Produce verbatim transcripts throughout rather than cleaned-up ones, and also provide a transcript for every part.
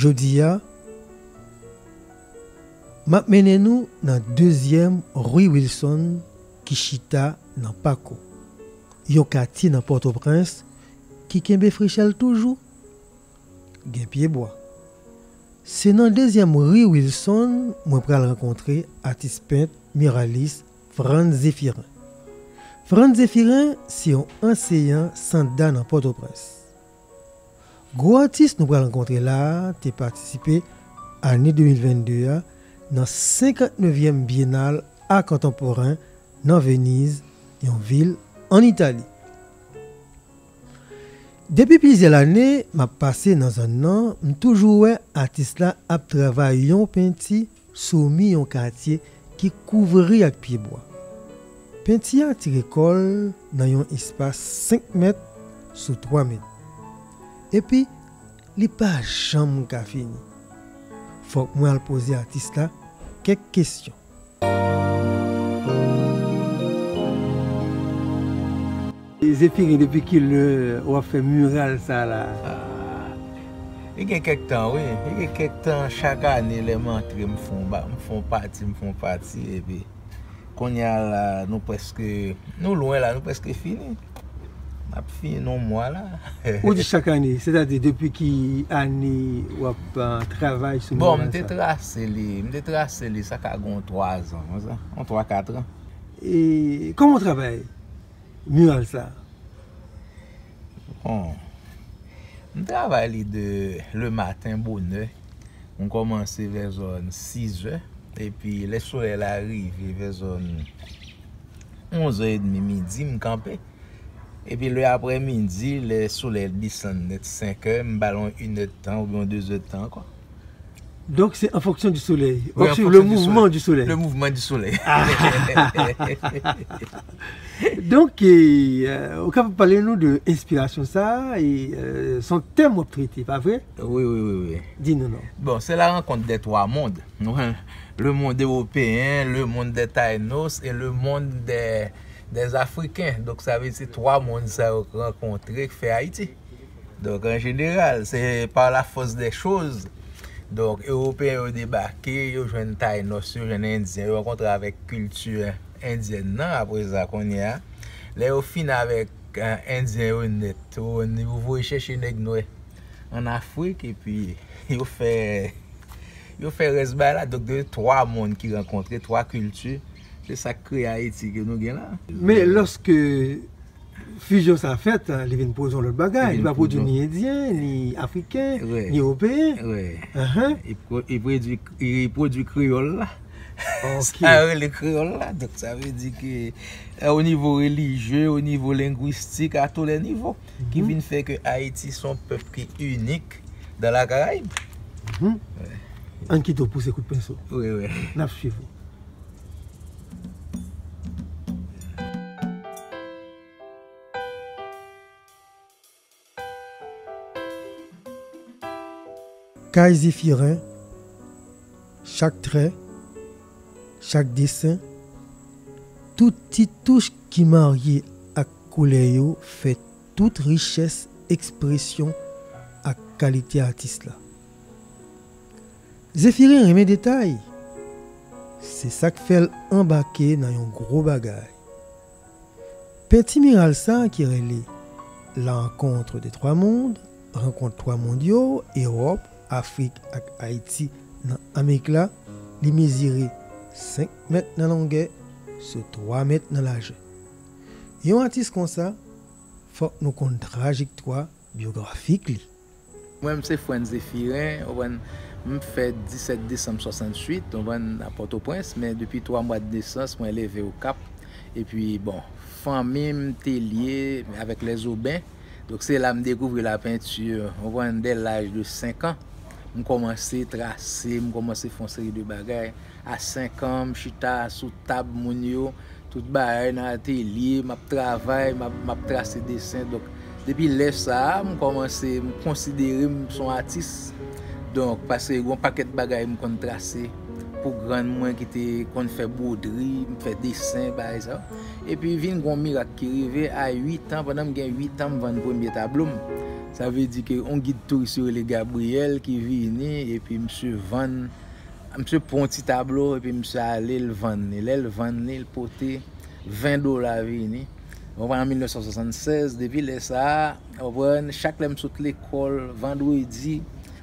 Jodi a, m ap mennen nou nan dezyèm ri Wilson ki chita nan Pako, yon katye nan Pòtoprens ki kenbe frechè l toujou, gen pyebwa. Se nan dezyèm ri Wilson mwen pral rankontre atis pent miralis Frantz Zéphirin. Frantz Zéphirin se yon anseyan sanda nan Pòtoprens. Gwo atis nou pral rankontre la a te patisipe ane de mil venn de a nan senkantnevyèm Byennal Ar Kontanporen nan Veniz, yon vil ann Itali. Depi plizyè lane m ap pase nan zòn nan, m toujou wè atis la ap travay yon penti sou mi yon katye ki kouvri ak pyebwa. Penti a tire kò l nan yon espas senk mèt sou twa mèt. Epi, li pa janm ka fini. Fòk mwen al poze atis la kèk kesyon. Zéphirin, depi kilè w ap fè miral sa la? Ah, li gen kèk tan, wi. Li gen kèk tan, chak ane, lè m antre, m fè yon ba-, m fè yon pati, m fè yon pati, epi kounye a la, nou prèske, nou lwen la, nou prèske fini. N ap fini nan yon mwa la. Ou di chak ane, sètadi depi ki ane w ap, ah, travay sou miral sa? Bon, m te trase li, m te trase li, sa ka gen yon twa zan, konsa, yon twa, kat an. E kòman w travay miral sa? Bon, m travay li de le maten bonè. M kòmanse vè zòn sizè. Epi lè solèy la rive vè zòn onzè edmi, midi, m kanpe. Epi lè aprèmidi, lè solèy desann nèt, senkè, m ba l yon inèdtan oubyen yon dezèdtan ankò. Donk, se an fonksyon di solèy. Wi, an fonksyon di solèy. W ap swiv le mouvman di solèy. Le mouvman di solèy. Ah. Donk, e, e, ou kapab pale nou de enspirasyon sa a, e, e, se yon tèm w ap trete, pa vre? Wi, wi, wi, wi. Di nou non. Bon, c'est la rencontre des trois mondes. Le monde européen, le monde des Taïnos et le monde des, des Africains. Donk, sa vle di se twa mond sa yo rankontre k fè Ayiti. Donk, an jeneral, se par la force des choses. Donk, Ewopeyen yo debake, yo jwenn Taynos, yo jwenn Endyen, yo rankontre avèk kilti endyèn nan, apre sa, kounye a, lè yo fin avèk, eh, Endyen yo nèt, yo, yo voye chèche nèg nwè ann Afrik, epi yo fè, yo fè rès bagay la. Donk, de twa mond ki rankontre, twa kilti, se sa k kreye Ayiti ke nou gen la. Men lòske fizyon sa fèt, li vin pwodui yon lòt bagay. Li pa pwodui ni Endyen, ni Afriken, ni Ewopeyen. Wi. Ahan. Li pwo-, li pwodui, li pwodui kreyòl la. Ok. Sa yo rele kreyòl la. Donk, sa vle di ke, eh, o nivo relijye, o nivo lengwistik, a tou lè nivo, ki vin fè ke Ayiti se yon pèp ki inik dans la Caraïbe. Mhm. Wi. Ann kite w pouse kout penso. Wi, wi. N ap swiv ou. Kay Zefiren, chak trè, chak desen, tout ti touch ki marye ak koulè yo fè tout richès ekspresyon ak kalite atis la. Zefiren renmen detay. Se sa k fè l anbake nan yon gwo bagay. Penti miral sa a ki rele La rencontre des trois mondes, Rankont Twa Mond yo, Ewòp, Afrik ak Ayiti nan Amerik la, li mezire senk mèt nan longè sou twa mèt nan lajè. Yon atis konsa, fòk nou konn trajektwa byografik li. Mwen, m se Frantz Zefiren, ou konprann, m fèt disèt desanm swasanntuit, ou konprann, nan Pòtoprens, men depi twa mwa de nesans, mwen leve Okap. Epi, bon, fanmi m te lye avèk lèzoben. Donk, se la m dekouvri lapenti, ou konprann, dès l'âge de cinq ans. M kòmanse trase, m kòmanse fè yon seri de bagay. A senk an, m chita sou tab moun yo, tout bagay nan atelye, m ap travay, m ap, m ap trase desen. Donk, depi lè sa a, m kòmanse, m konsidere m se yon atis. Donk, paske gen yon pakèt bagay m konn trase pou grann mwen ki te konn fè bwodri, m fè desen, bagay sa yo. Epi vin gen yon mirak ki rive a uit an, pandan m gen uit an, m vann premye tablo m. Sa vle di ke yon gid touris yo rele Gabriel ki vini, epi misye vann, misye pran yon ti tablo, epi misye ale, l vann li. Lè l vann li, l pote ven dola vini. Ou konprann, an mil nèf san swasannsèz, depi lè sa a, ou konprann, chak lè m sot lekòl, vandredi,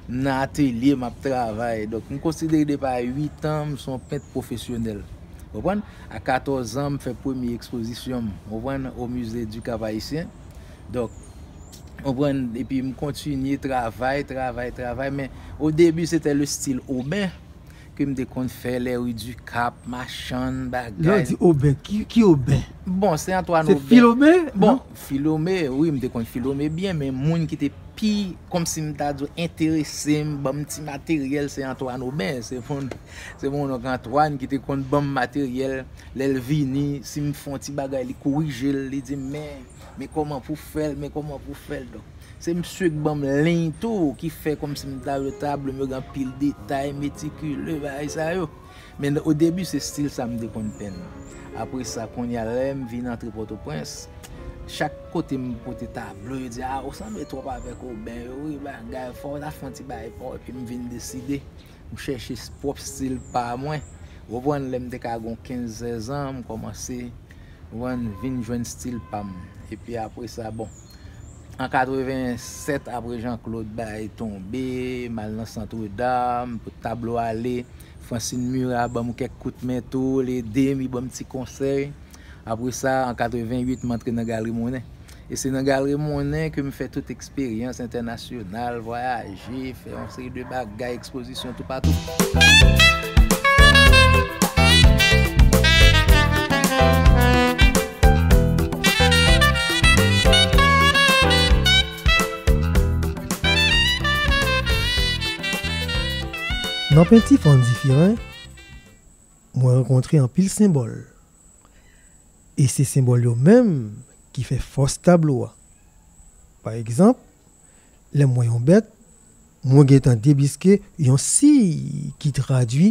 m nan atelye, m ap travay. Donk, m konsidere depi a uit an, m se yon pent pwofesyonèl. Ou konprann? A katòz an, m fè premye ekspozisyon m, ou konprann, au Musée du Cap Haïtien. Donk, ou konprann, epi m kontinye travay, travay, travay, men o debi, se te le stil oben ke m te konn fè, les rues du Cap, machann, bagay. Lè w di oben, ki, ki oben? Bon, se Antoine Oben. Se Filome? Bon, Filome, wi, m te konn Filome byen, men moun ki te pi, kòmsi m ta di w, enterese m, ban m ti materyèl, se Antoine Oben. Se moun, se moun onk Antoine ki te konn ban m materyèl. Lè l vini, si m fè yon ti bagay, li korije l, li di m, men, men kòman pou fè l, men kòman pou fè l. Donk, se misye k ban m liy tou, ki fè kòmsi m ta di w tablo m yo gen anpil detay, metikile, bagay sa yo. Men o debi, se stil sa m te konn penn. Apre sa, kounye a, lè m vin antre Pòtoprens, chak kote m pote tablo, yo di, "A, ou sanble twòp avèk Oben yo, wi, bagay, fò w ta fè yon ti bagay pa w," epi m vin deside, m chèche pwòp stil pa mwen. Ou konprann, lè m te ka gen kenz, sèz an, m kòmanse, ou konprann, vin jwenn stil pa m. Epi apre sa, bon, an katrevennsèt, apre Jean Claude bay tonbe, m al nan Centre d'Art, m pote tablo ale, Francine Murat ban m kèk kout men tou, l ede m, li ban m ti konsèy. Apre sa, an katrevenn uit, m antre nan Galri Monnen. E se nan Galri Monnen ke m fè tout eksperyans entènasyonal, vwayaje, fè yon seri de bagay, ekspozisyon toupatou. Nan penti Fann Diferen, mwen rankontre anpil senbòl. E se senbòl yo menm ki fè fòs tablo a. Pa egzanp, lè m wè yon bèt, mwen gentan debiske yon siy ki tradui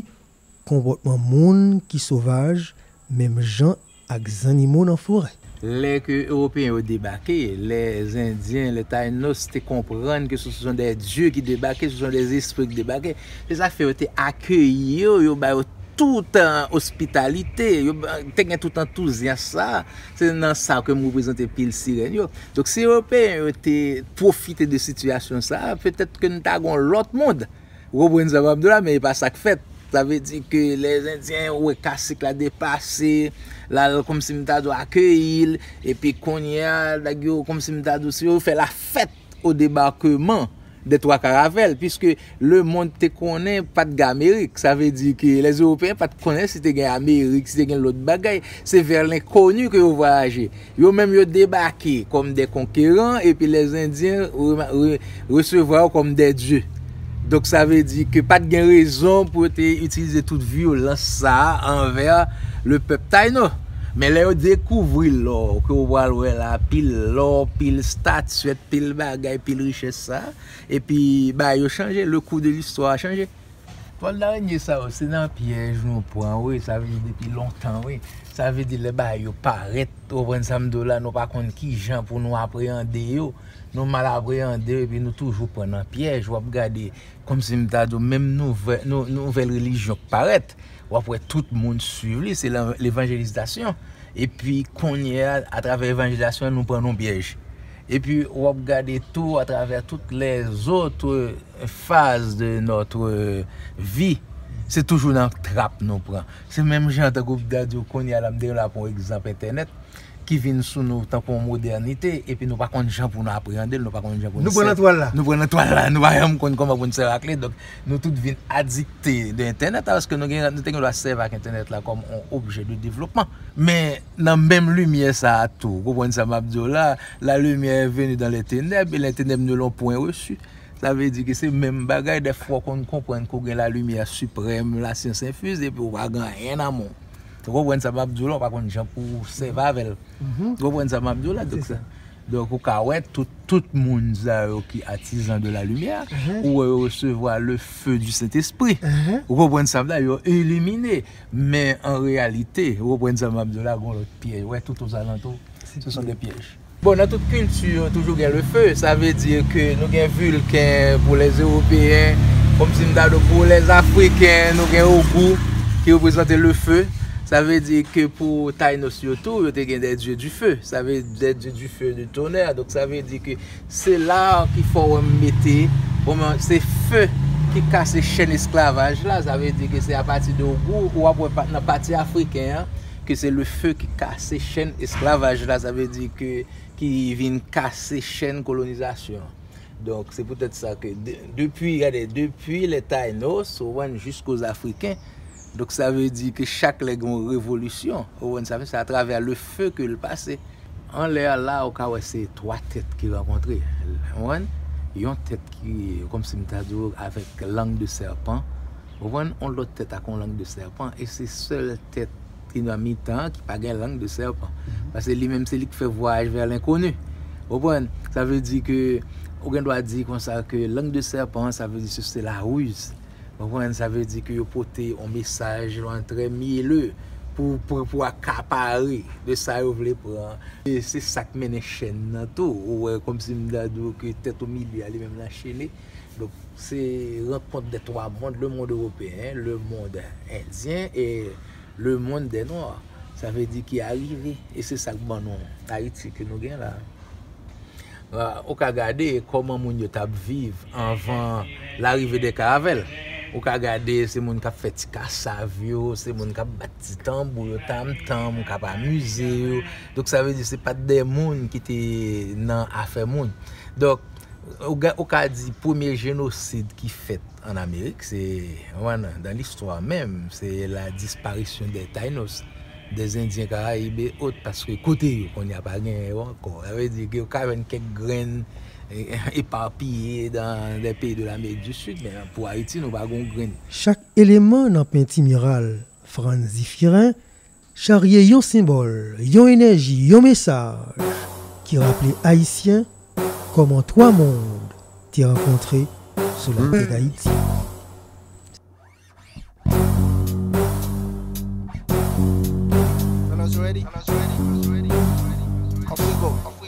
konpòtman moun ki sovaj, menm jan ak zannimo nan forè. Lè ke Ewopeyen yo debake, lè Zendyen, lè Tainos te konprann ke ce sont des dieux qui débarquaient, ce sont des esprits qui débarquaient, se sa k fè yo te akeyi yo, yo ba yo tout, euh, ospitalite, yo ba, te gen tout antouzyas sa. Se nan sa ke m reprezante pil sirèn yo. Donk, si Ewopeyen yo te pwofite de sitiyasyon sa, petèt ke n ta gen yon lòt mond. Ou konprann sa m ap di w la, men e pa sa k fèt. Sa vle di ke lè Zendyen wè kasik la depase, l al kòmsi m ta di w akeyi l, epi kounye a, nèg yo kòmsi m ta di w, si yo fè lafèt o debakeman dè Twa Karavèl, piske lemonn te konnen pa t gen Amerik. Sa vle di ke lèzewopeyen pa t konnen si te gen Amerik, si te gen lòt bagay. Se vè lenkoni ke yo vwayaje. Yo menm yo debake kòm dè konkeran, epi lèzendyen re-, re-, resevwa yo kòm dè dye. Donk, sa vle di ke pa t gen rezon pou yo te itilize tout vyolans sa a anvè le pèp Tayno. Men lè yo dekouvri lò, ke w pral wè la, pil lò, pil statyèt, pil bagay, pil richès sa a, epi bagay yo chanje, le cours de l'histoire a chanje. Twal darennye sa yo, se nan pyèj nou pran, wi, sa vle di depi lontan, wi. Sa vle di lè bagay yo parèt, ou konprann sa m di w la, nou pa konn kijan pou nou apreyande yo. Nou mal apreyande yo, epi nou toujou pran nan pyèj. W ap gade, kòmsi m ta di w, menm nouvè-, nou-, nouvèl relijyon k parèt, w ap wè tout moun swiv li, se lan-, levanjelizasyon. Epi kounye a, atravè evanjelizasyon an, nou pran nan pyèj. Epi w ap gade tou, atravè tout lèzòt faz de nòt vi, se toujou nan trap nou pran. Se menm jan tankou m ta di w kounye a la, m te la pran yon egzanp entènèt ki vin sou nou tankou yon modènite, epi nou pa konn jan pou nou apreyande l, nou pa konn jan pou nou sèvi. Nou pran nan twal la. Nou pran nan twal la, nou pa janm konn kòman pou nou sèvi ak li. Donk, nou tout vin adikte de entènèt la, paske nou gen, nou te gen dwa sèvi ak entènèt la kòm yon objè de devlopman. Men, nan menm limyè sa a tou, ou konprann sa m ap di w la, la lumière est venue dans les ténèbres et les ténèbres ne l'ont point reçu. Sa vle di ke se menm bagay, dèfwa w konn konprann ke w gen la lumière suprême, la science infuse, epi w pa gen anyen nan men w. Ou konprann sa m ap di w la, w pa konn jan pou w sèvi avè l. Ou konprann sa m ap di w la? Donk, sa, donk, ou ka wè tout, tout moun sa yo ki artisan de la lumière, ou wè yo resevwa le feu du Saint-Esprit. Ou konprann sa m di w la, yo ilimine. Men an reyalite, ou konprann sa m ap di w la, gen lòt pyèj. Ou wè tout ozalantou, ce sont des pièges. Bon, nan tout kilti, yo toujou gen le feu. Sa vle di ke nou gen Vulcain pou lè Ewopeyen, kòmsi m ta di w pou lè Afriken, nou gen Ogou ki reprezante le feu. Sa vle di ke pou Tainos yo tou, yo te gen des dieux du feu. Sa vle dire des dieux du feu, du tonnerre. Donk, sa vle di ke se la ki fè w mete, bon, se feu ki kase chèn esklavaj la. Sa vle di ke se apati de Ogou, ou ap wè pa- nan pati afriken an, ke se le feu ki kase chèn esklavaj la. Sa vle di ke ki vin kase chèn kolonizasyon. Donk, se poutèt sa ke de- depi, gade, depi lè Tainos, ou konprann, jisko Afriken, donk, sa vle di ke chak lè gen yon revolisyon, ou konprann, sa fè se atravè le feu ke l pase. Anlè a la, ou ka wè se twa tèt ki rankontre, ou konprann? Yon tèt ki, kòmsi m ta di w, avèk lang de sèpan, ou konprann? Yon lòt tèt ak yon lang de sèpan, e se sèl tèt ki nan mitan an ki pa gen lang de sèpan. Paske li menm se li ki fè vwayaj vè lenkoni. Ou konprann? Sa vle di ke, ou gen dwa di konsa ke lang de sèpan, sa vle di se, se la ruse. Ou konprann? Sa vle di ke yo pote yon mesaj, yon trè myele pou, pou, pou akapare de sa yo vle pran. E se sa k mennen chèn nan tou. Ou wè, kòmsi m ta di w ke tèt o milye a li menm l anchene. Donk, se rankont dè twa mond, le monde européen, le monde indien et le monde des noirs. Sa vle di ki arive, e se sa k ban nou Ayiti ke nou gen la. Ah, ou ka gade kòman moun yo t ap viv anvan larive dè karavèl. Ou ka gade se moun k ap fè ti kasav yo, se moun k ap bat ti tanbou yo, tam-tam, k ap amize yo. Donk, sa vle di se pa t dè moun ki te nan afè moun. Donk, ou ga- ou ka di premye jenosid ki fèt an Amerik, se, ou konprann, dans l'histoire même, c'est la disparition des Taïnos, des Indiens Caraïbes et autres, paske kote yo, kounye a pa gen yo ankò. Sa vle di ke yo ka jwenn kèk grenn, eh, epapiye dans des pays de l'Amérique du Sud, men pou Ayiti, nou pa gen grenn. Chak eleman nan penti miral Frantz Zéphirin charye yon senbòl, yon enèji, yon mesaj ki raple Ayisyen kòman twa mond te rankontre sou latè Dayiti. Fellas, you ready? Up we go.